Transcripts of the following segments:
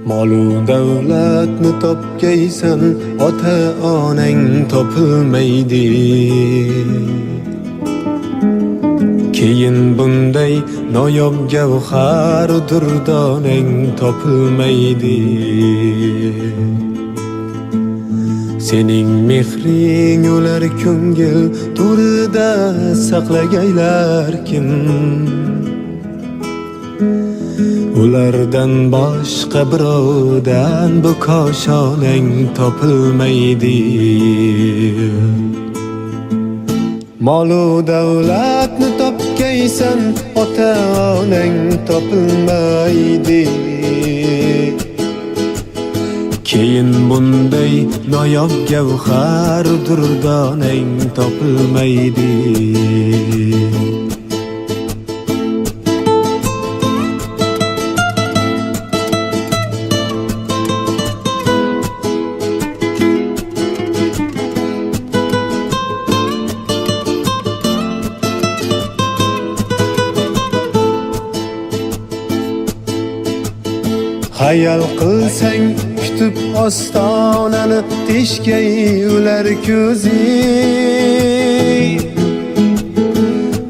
Molu davlatni topgaysan, ota onang topilmaydi. Keyin bunday noyob gavhar durdonang topilmaydi. Sening mehring ular ko'ngil to'rida saqlagaylar kim? Ulardan boshqa birovdan bu koshonang topilmaydi. Molu davlatni topgaysan, ota onang topilmaydi. Keyin bunday noyob gavhar durdonang topilmaydi. Xayol qilsang kutib ostonani teshkay ular ko'zi.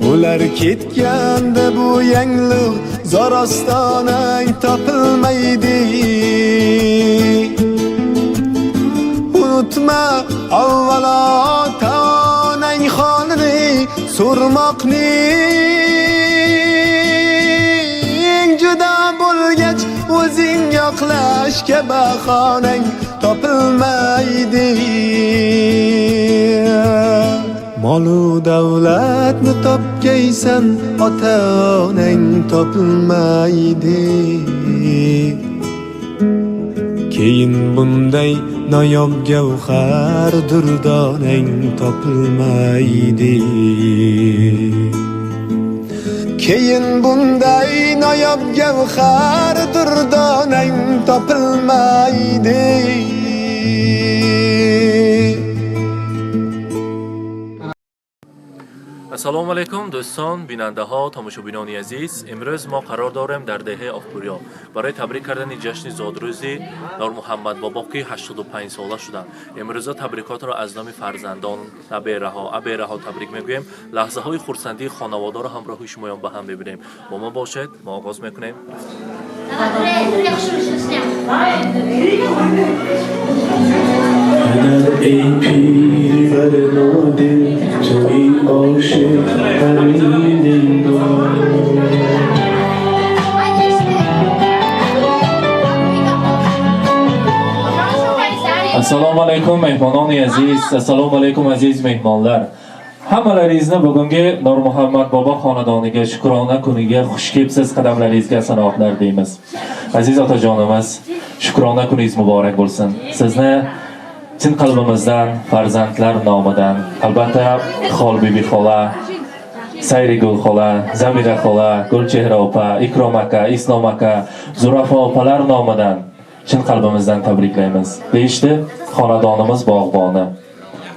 Ular ketganda bu yangliq zor ostonang topilmaydi. Unutma avvalo ota onang holini so'rmoqning juda bo'lgach o'zing yoqlashga bahonang topilmaydi. Molu davlatni topgaysan, ota onang topilmaydi. Keyin bunday noyob gavhar durdonang topilmaydi. Keyin bunday noyob gavhar durdonang topilmaydi. Ассалому алайкум, дӯстон, бинандаҳо, тамошобинони азиз. Имрӯз мо қарор дорем дар деҳаи Оқбурё барои табрик кардани ҷашни зодрӯзи Нормуҳаммад бобо, ки 85 сола шуданд. Имрӯза табрикотро аз номи фарзандон, набераҳо, абераҳо табрик мегӯем. Лаҳзаҳои хурсандии хонаводаро ҳамроҳи шумоён ба ҳам мебинем. Бо мо бошед, мо оғоз мекунем. پدر ای پیرور نادر، تویی عاشق ترین دلدار. Ассалому алайкум, меҳмонони азиз, ассалому алайкум, азиз меҳмонлар. Hammalaringizni bugungi Nurmuhammad bobo xonadoniga shukrona kuniga xush kelibsiz, qadamlaringizga sanoqlar deymiz. Aziz otajonimiz, shukrona kuningiz muborak bo'lsin. Sizni chin qalbimizdan farzandlar nomidan, albatta Xolbibi xola, Sayrigul xola, Zamira xola, Gulchehra opa, Ikrom aka, Islom aka, Zurafa opalar nomidan chin qalbimizdan tabriklaymiz. Deyishdi, xonadonimiz bog'boni.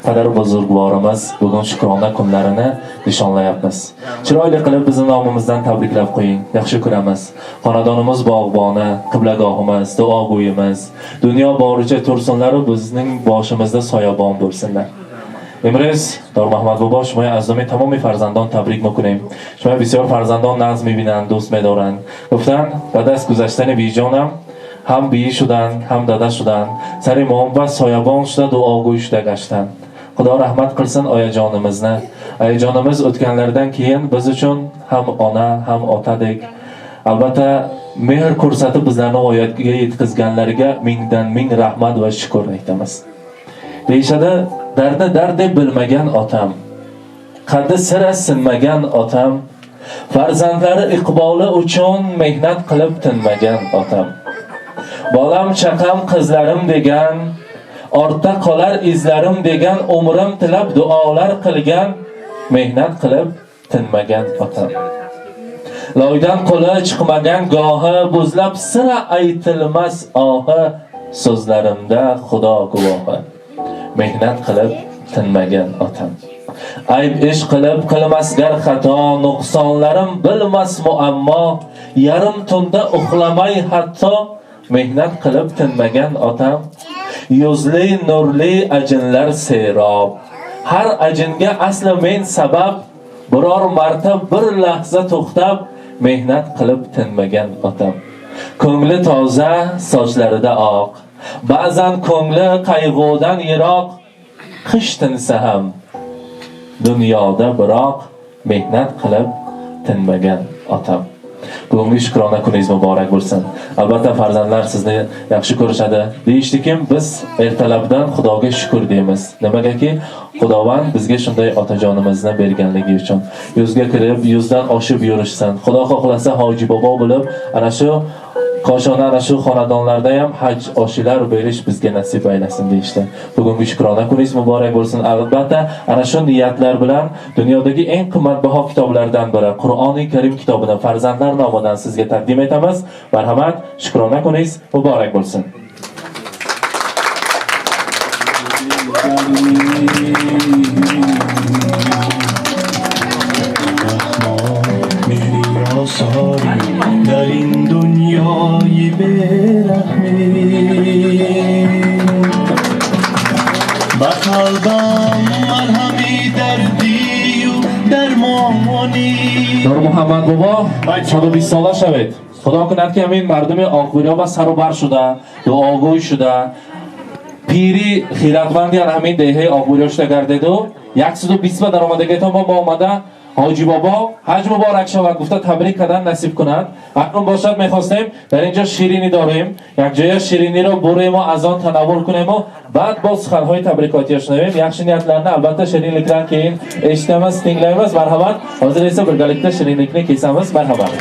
Padar buzurgvorimiz bugun shukrona kunlarini nishonlayapmiz. Chiroyli qilib bizni nomimizdan tabriklab qo'ying. Yaxshi ko'ramiz. Xonadonimiz bog'boni, qiblagohimiz, duogo'yimiz, dunyo boricha tursinlar, bizning boshimizda soyabon bo'lsinlar. Имрӯз Нурмуҳаммад бобо шумои аз номи тамоми фарзандон табрик мекунем. Шумо бисёр фарзандон нағз мебинанд, дӯст медоранд. Гуфтанд, баъд аз гузаштани биҷонам ҳам бии шуданд, ҳам дада шуданд. Сари мо ба соябон шуда, дуогӯй шуда гаштанд. Худо раҳмат қилsin oyajonimizni. Oyajonimiz o'tganlaridan keyin biz uchun ham ona, ham otadek albatta mehr ko'rsatib bizlarni g'oyatga yetkazganlariga mingdan ming rahmat va shukr aytamiz. Deyishadi, dardni dard deb bilmagan otam, qaddi sira sinmagan otam, farzandlari iqboli uchun mehnat qilib tinmagan otam. Bolam chaqam qizlarim degan, ortda qolar izlarim degan, umrim tilab duolar qilgan, mehnat qilib tinmagan otam. Loydan qo'li chiqmagan gohi, buzlab sira aytilmas ohi, so'zlarimda Xudo guvohi. Mehnat qilib tinmagan otam. Ayb ish qilib qilmasgar xato, nuqsonlarim bilmas muammo, yarim tunda uxlamay hatto Mehnat qilib tinmagan otam. Yuzli nurli ajinlar serob. Har ajinga asli men sabab. Biror marta bir lahza to'xtab mehnat qilib tinmagan otam. Ko'ngli toza, sochlarida oq. Ba'zan ko'ngli qayg'udan yiroq. Qish tinsa ham dunyoda biroq mehnat qilib tinmagan otam. Bugungi shukrona kuningiz muborak bo'lsin. Albatta farzandlar sizni yaxshi ko'rishadi. Deyishdikim, biz ertalabdan Xudoga shukr deymiz. Nimagaki Xudovand bizga shunday otajonimizni berganligi uchun. Yuzga kirib, yuzdan oshib yurishsin. Xudo xohlasa hoji bobo bo'lib, ana shu koshona, ana shu xonadonlarda ham haj oshilar berish bizga nasib aylasin deyishdi. Bugungi shukrona kuningiz muborak bo'lsin. Albatta ana shu niyatlar bilan dunyodagi eng qimmatbaho kitoblardan biri Qur'oni Karim kitobini farzandlar nomidan sizga taqdim etamiz. Marhamat, shukrona kuningiz muborak bo'lsin. در این دنیای بی‌رحمی به قلبم مرهمی دردی و درمانی. Nurmuhammad bobo 120 sola шавед. Худо кунад ки ҳамин мардуми Оқбӯриё ба сару бар шуда, дуогӯй шуда, пири хиратманди ан ҳамин деҳаи Оқбӯриё шуда гардеду 120 ба даромадагитон бо омада Ҳоҷи бобо ҳаҷ муборак шавад гуфта табрик кардан насиб кунад. Акнун бошад мехостем дар инҷо ширинӣ дорем, як ҷоя шириниро бурем ва аз он танаввул кунем ва баъд боз суханҳои табрикотиро шунавем. Yaxshi niyatlarni albatta shirinlikdan keyin eshitamiz, tinglaymiz. Marhamat, hozir esa birgalikda shirinlikni kesamiz. Marhamat.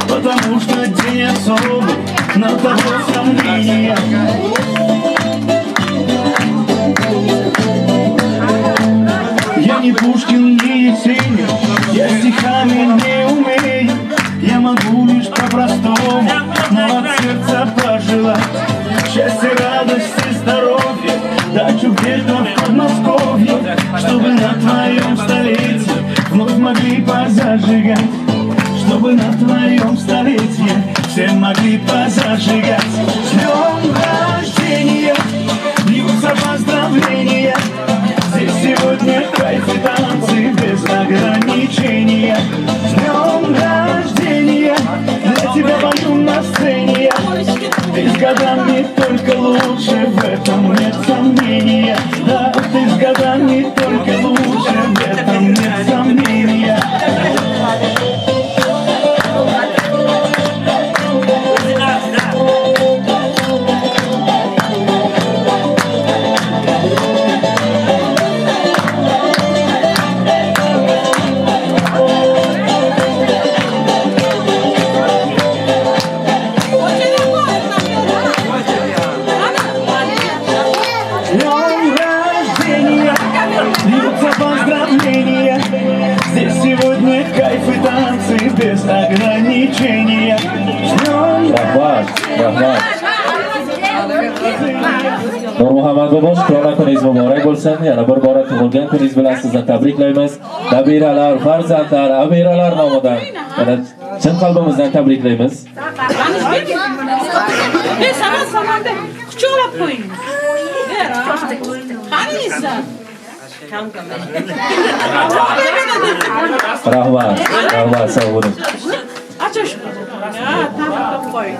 Потому что день особый, на того сомнения. Я не Пушкин, не Есенин, я стихами не умею. Я могу лишь по-простому, но от сердца пожелать счастья, радости, здоровья, дачу где-то в Подмосковье, чтобы на твоем столетии вновь могли позажигать. Чтобы на твоем столетии все могли позажигать. С днем рождения льются поздравления. Здесь сегодня кайф и танцы без ограничения. С днем рождения для тебя пою на сцене я. Ты с годами только лучше, в этом нет сомнения. Да, ты с годами только лучше, в этом нет сомнения. Без ограничения. Rahmat, rahmat. Nurmuhammad bobo, shukrona kuningiz muborak bo'lsin. Yana bir bora tug'ilgan kuningiz bilan sizni tabriklaymiz. Nabiralar, farzandlar, abiralar nomidan yana chin qalbimizdan tabriklaymiz. Men saman quchoqlab qo'ying. Qani Rahmat, rahmat, sog' bo'ling. Acha shu. Ha, tabriklab qo'ying.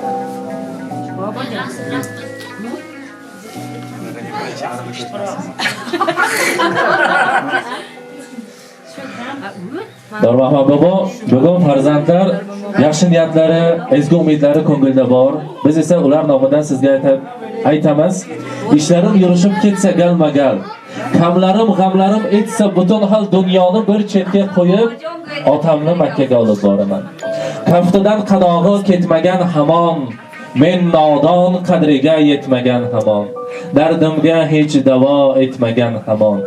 Nurmuhammad bobo, bugun farzandlar yaxshi niyatlari, ezgu umidlari ko'ngilda bor. Biz esa ular nomidan sizga aytamiz. Ishlarim yurishib ketsa galma-gal, kamlarim, g'amlarim etsa butun hal dunyoni bir chetga qo'yib, otamni Makkaga olib boraman. Kaftidan qadog'i ketmagan hamon, men nodon qadriga yetmagan hamon. Dardimga hech davo etmagan hamon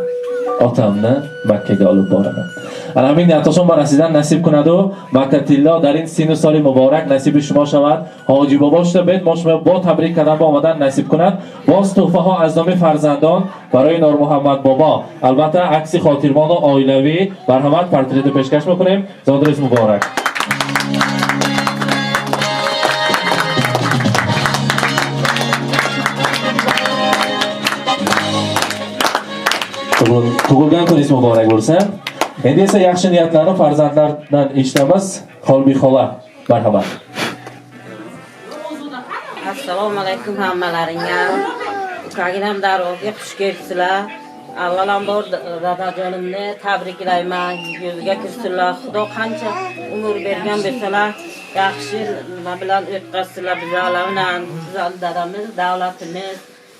otamni Makkaga olib boraman. Ana ming natoshon barasidan nasib kunadu Makka tillo darin sinu soli muborak nasibi шумо шавад. Ҳоҷи бобо шуда бед мо шумо бо табрик кардан ба омадан насиб кунад. Боз туҳфаҳо аз номи фарзандон барои Нурмуҳаммад бобо. Албатта акси хотирмону оилавӣ марҳамат портрет пешкаш мекунем. Зодрӯз муборак. Tug'ilgan kuningiz muborak bo'lsin. Endi esa yaxshi niyatlarni farzandlardan eshitamiz. Xolbiy xola, marhamat. Assalomu alaykum hammalaringga. Ukaginam darvoqga xush kelibsizlar. Avvalambor dadajonimni tabriklayman. Yuziga kirsinlar. Xudo qancha umr bergan bo'lsalar, yaxshi nima bilan o'tkazsinlar bizlar bilan. Bizlar dadamiz, davlatimiz,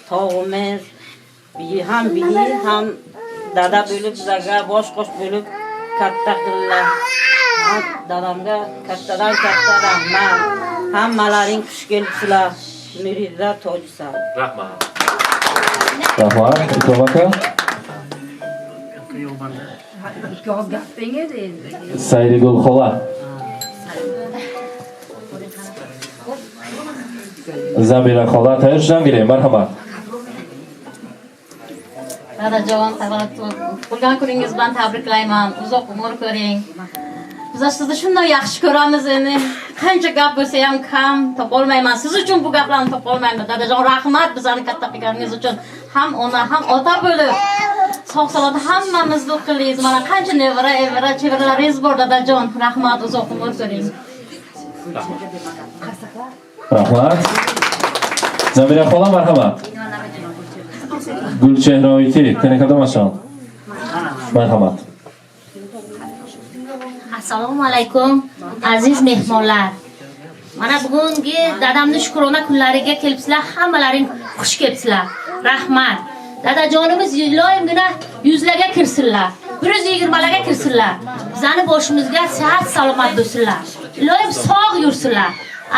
tog'imiz, ham biyi, ham dada bo'lib bizlarga bosh qo'sh bo'lib katta qildilar. Dadamga kattadan katta rahmat. Hammalaring xush kelibsizlar. Mirza Tojsan. Rahmat. Rahmat, Ikrom aka. Sayrigul xola. Zamira xola, tayyor shundan keling, marhamat. Dadajon, tug'ilgan kuningiz bilan tabriklayman. Uzoq umr ko'ring. Biz sizni shunday yaxshi ko'ramiz endi. Qancha gap bo'lsa ham kam topolmayman. Siz uchun bu gaplarni topolmayman. Dadajon, rahmat bizlarni katta qilganingiz uchun. Ham ona, ham ota bo'lib sog' salomat hammamizni qildingiz. Mana qancha nevara, evara, chevaralaringiz bor dadajon. Rahmat, uzoq umr ko'ring. Rahmat. Zamira xola, marhamat. Gulchehroiti, qanaqadomashon. Marhamat. Assalomu alaykum aziz mehmonlar. Mana bugungi dadamni shukrona kunlariga kelibsizlar, hammalaring xush kelibsizlar. Rahmat. Dadajonimiz iloyimgina yuzlarga kirsinlar, 120larga kirsinlar. Bizani boshimizga sihat salomat bo'lsinlar. Iloyim sog' yursinlar.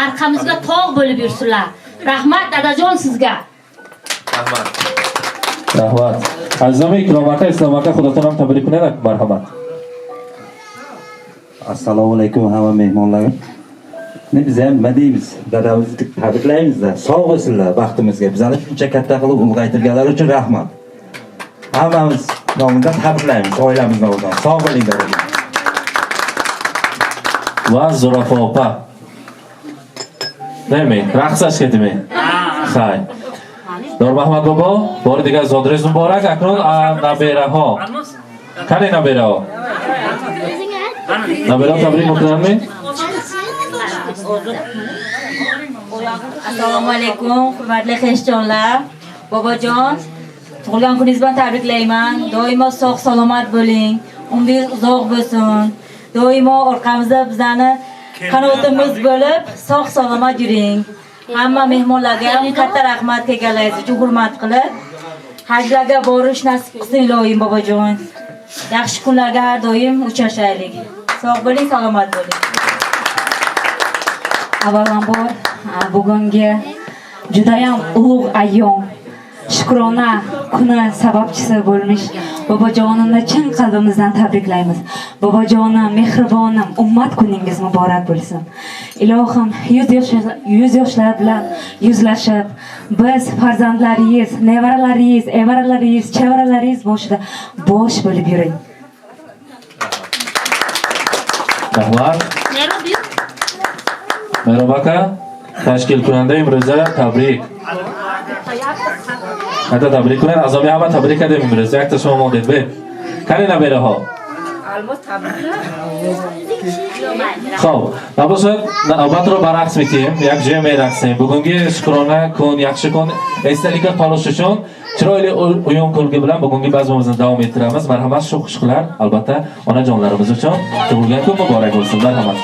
Arqamizga tog' bo'lib yursinlar. Rahmat dadajon sizga. Rahmat. Rahmat. Azizom Ikrom aka, Islom aka, Xudoton ham tabrik qilaman. Marhamat. Assalomu alaykum hamma mehmonlar. Ne biz ham nima deymiz? Dadamizni tabriklaymiz-da. Sog' bo'lsinlar baxtimizga. Bizani shuncha katta qilib ulg'aytirganlari uchun rahmat. Hammamiz nomidan tabriklaymiz, oilamiz nomidan. Sog' bo'ling dadajon. Va Zurafa opa. Demak, raqslashga demak. Hay. Nurmuhammad bobo, bor degan zodringiz muborak. Aknun nabiraho. Qani nabiraho? Nabira tabrik qilamanmi? Assalomu alaykum, hurmatli xeshjonlar. Bobojon, tug'ilgan kuningiz bilan tabriklayman. Doimo sog' salomat bo'ling. Umringiz uzoq bo'lsin. Doimo orqamizda bizani qanotimiz bo'lib, sog' salomat yuring. Hamma mehmonlarga ham katta rahmat kelganlaringiz uchun hurmat qilib, hajlarga borish nasib qilsin iloyim bobojon. Yaxshi kunlarga har doim uchrashaylik. Sog' bo'ling, salomat bo'ling. Avvalambor bugungi judayam ulug' ayyom, shukrona kuni sababchisi bo'lmish bobojonimni chin qalbimizdan tabriklaymiz. Bobojonim, mehribonim, ummat kuningiz muborak bo'lsin. Ilohim 100 yoshlar bilan yuzlashib, biz farzandlaringiz, nevaralaringiz, evaralaringiz, chevaralaringiz boshida bosh bo'lib yuring. Rahmat. Merob aka, tashkil kunanda imro'za tabrik. Hata tabrik kunan, azomi hamma tabrik edim imro'za, yakta shoma monded be. Qani nabiraho? Xo'p, naboshat navbatro baraqs metim, yak joy meraqsim. Bugungi shukrona kun, yaxshi kun esdalikka qolish uchun chiroyli o'yin kulgi bilan bugungi bazmimizni davom ettiramiz. Marhamat, shu qo'shiqlar albatta onajonlarimiz uchun tug'ilgan kun muborak bo'lsin. Marhamat.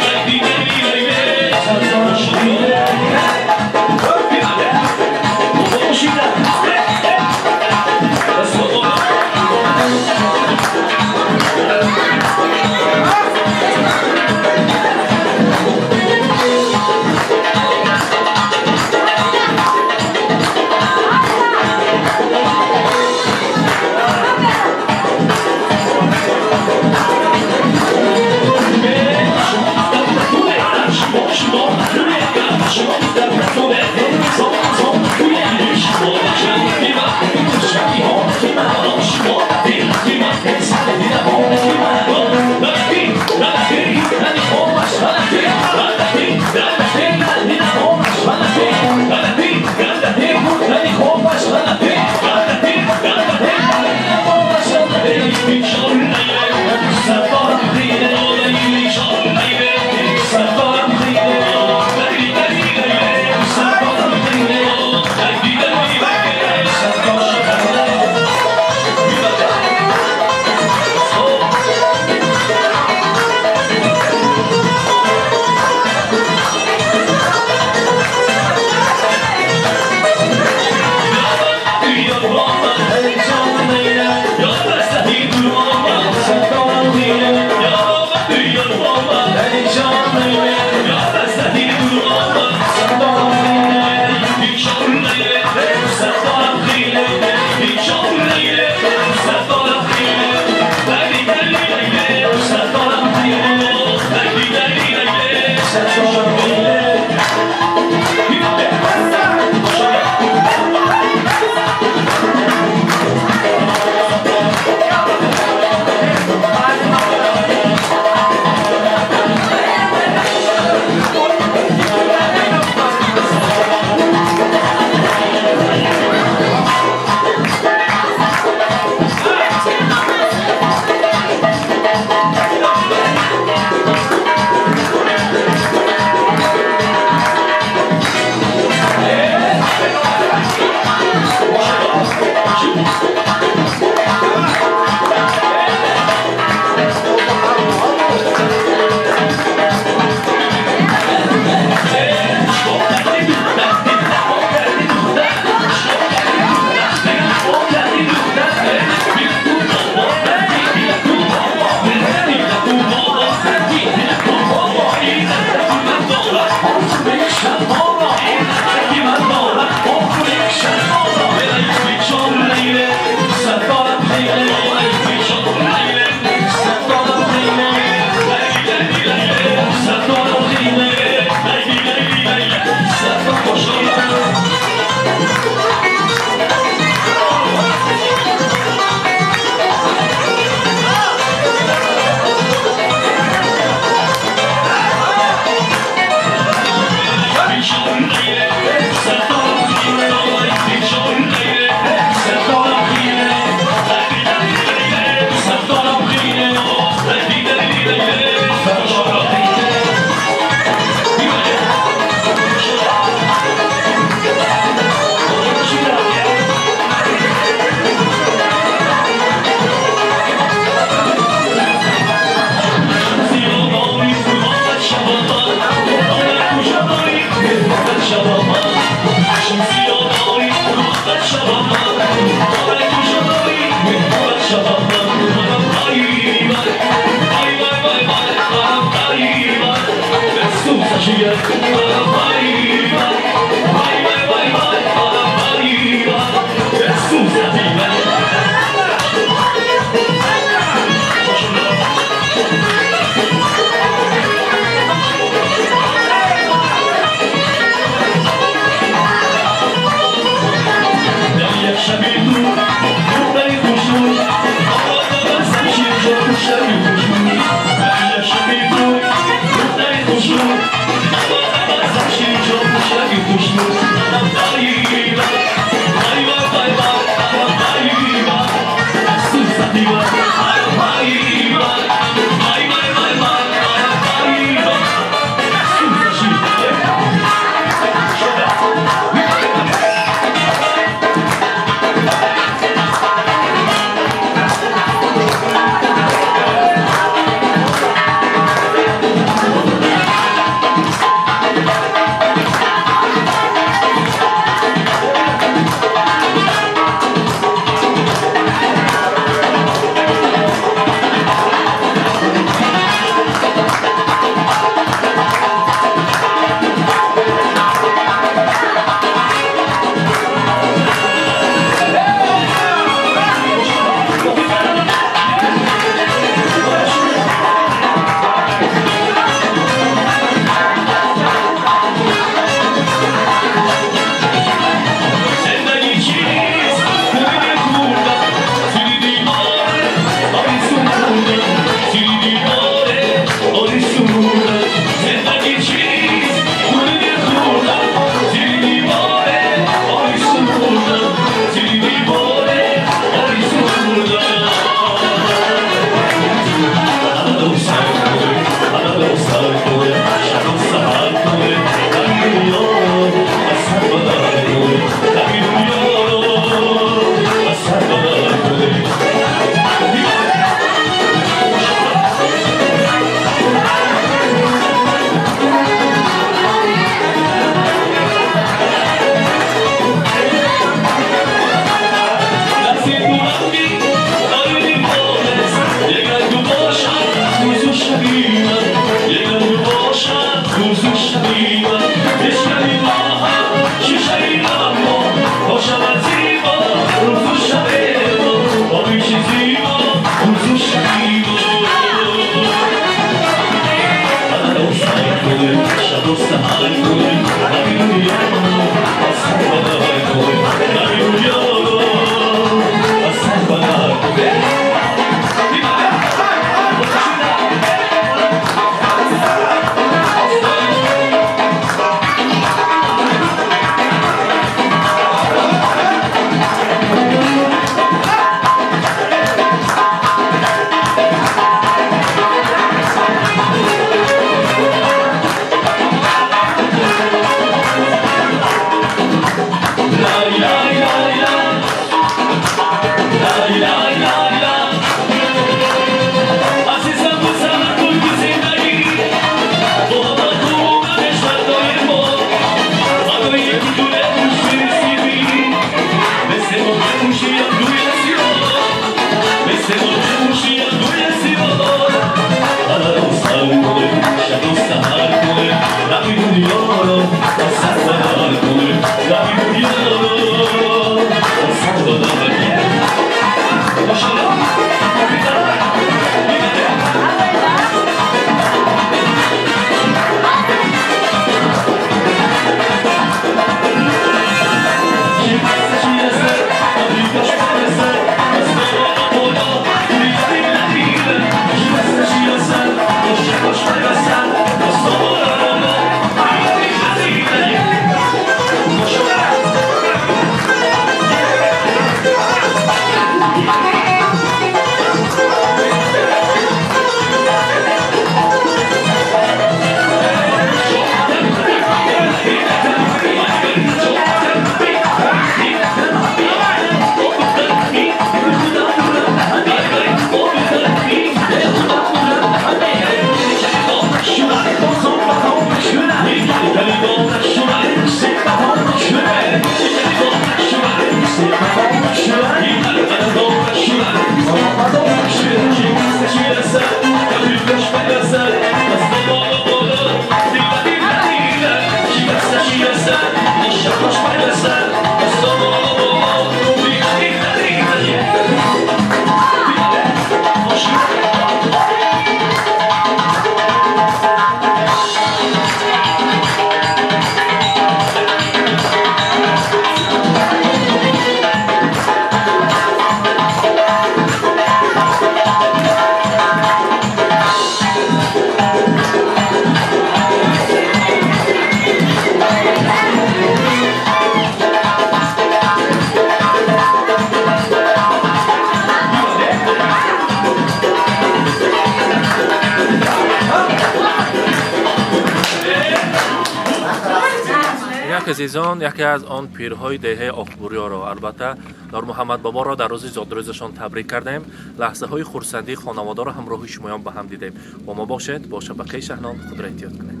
Азизон, яке аз он пирҳои деҳаи Оқбурёро, албатта, Нормуҳаммад боборо дар рӯзи зодрӯзашон табрик кардем. Лаҳзаҳои хурсандии хонаводаро ҳамроҳи шумоён ба ҳам дидем. Бо мо бошед, бо шабакаи Шаҳнон. Худро эҳтиёт кунед.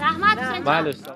Rahmat. Бале.